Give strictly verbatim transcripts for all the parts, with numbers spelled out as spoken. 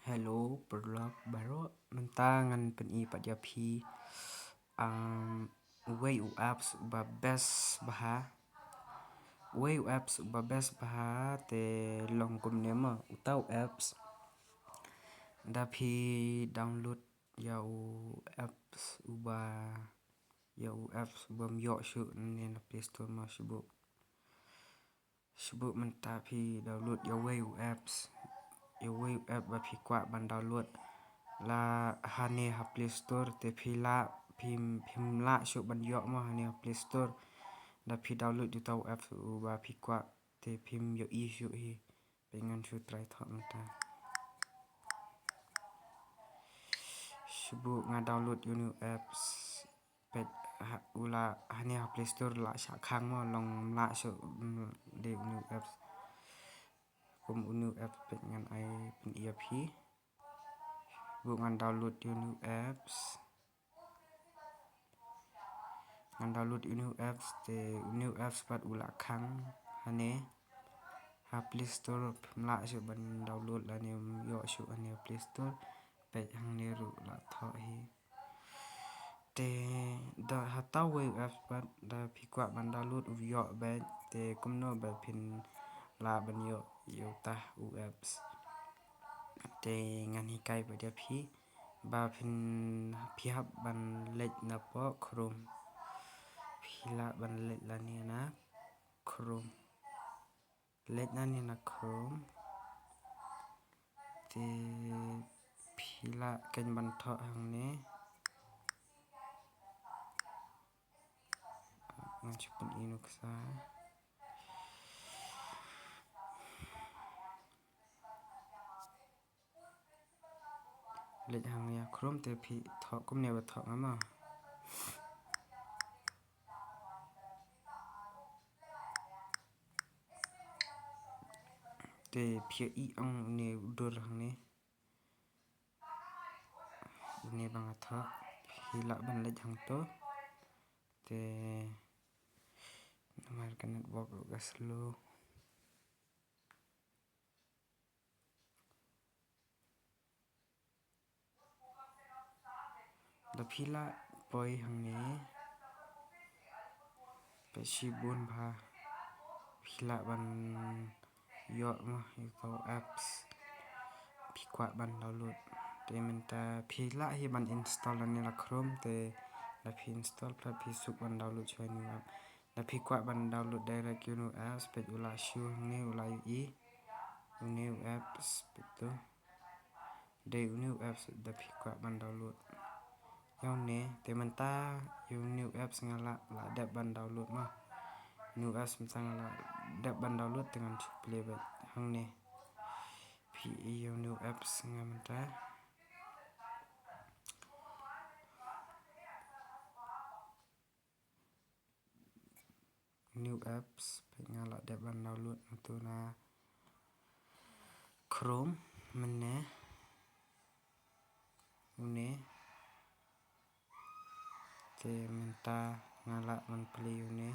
Hello paralok baroh, mynta ngan pyni pat ïa phi, um, uwei u apps uba best bha. Uwei u apps uba best bha te long kumne mo, uta u apps da phi download ïa u apps uba, ïa u apps uba ym ïoh shuh ne na Play Store mo, shu buh. Shu buh mynta phi download ïa uwei u apps. Ïa uwei u app ba phi kwah ban download la hane ha Play Store te phi lah, phim, phim lah shuh ban ïoh mo hane ha Play Store. Da phi download uta u apps uba phi kwah te phim ïohi shuh hi. Peit ngan shu try thoh mynta. Shu buh nga download une u apps. Peit ha, u la hane ha Play Store la shah khang mo, long ym lah shuh, mm, dei une u apps. Kum une u apps peit ngan ai pyni ïa phi. Buh ngan download une u apps. Ngan download une u apps te une u apps pat u la khang hane ha Play Store, phim lah shuh ban download lane ym ïoh shuh hane ha Play Store. Peit hangne ruh la thoh hi. Te da hata uwei u apps pat da phi kwah ban download u ïoh beit te kumno ba phin lah ban ïoh ïa uta u apps. Te ngan hikai pat ïa phi ba phin, phi hap ban leit na poh Chrome. Phi lah ban leit lane na Chrome. Leit lane na Chrome. Te phi lah kein ban thoh hangne. Ngan shu pyni nuksa. Leit hangne ïa Chrome te phi thoh kumne ba thoh nga mo. Te phi ïohi ong une u dur hangne. Une ba nga thoh. Phi lah ban leit hangto. Te namar ka network ruh ka slow. Da phi lah poi hangne. Peit shibun bha. Phi lah ban ïoh mo ïa uto apps phi kwah ban download. Te mynta phi lah hi ban install lane la Chrome te da phi install phi suk ban download shuwa ïa une u app. Da phi kwah ban download direct ïa une u apps peit u la shu hangne u la ïohi. Une u apps peit to. Dei une u apps da phi kwah ban download. Ïa une te mynta ïa une u apps nga la, la dep ban download mo. Une u apps mynta nga la dep ban download te ngan shu plie beit hangne. Phi ïa une u apps nga mynta. New apps, peit nga la dep ban download na tu na Chrome mynne. Une. Te mynta nga lah ban plie une.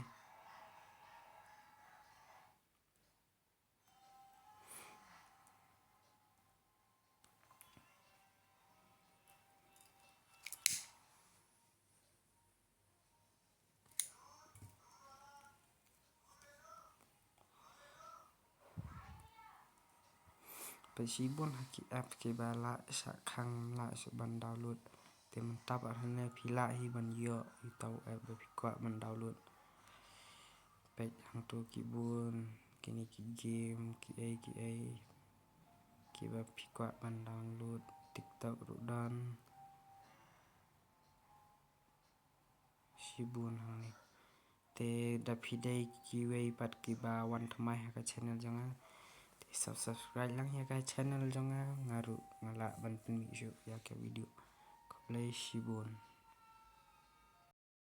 Peit shibun ha ki app kiba lah shah khang lah shuh ban download. Te mynta pat hangne phi lah hi ban ïoh ïa uto u app ba phi kwah ban download. Peit hangto ki bun kine ki game kiei kiei kiba phi kwah ban download. TikTok ruh don. Shibun hangne. Te da phi dei kiwei pat kiba wan thymmai ha ka channel jong nga, te sub-, subscribe lang ïa ka channel jong nga, nga ruh nga lah ban pynmih shuh ïa ka video. Khublei shibun.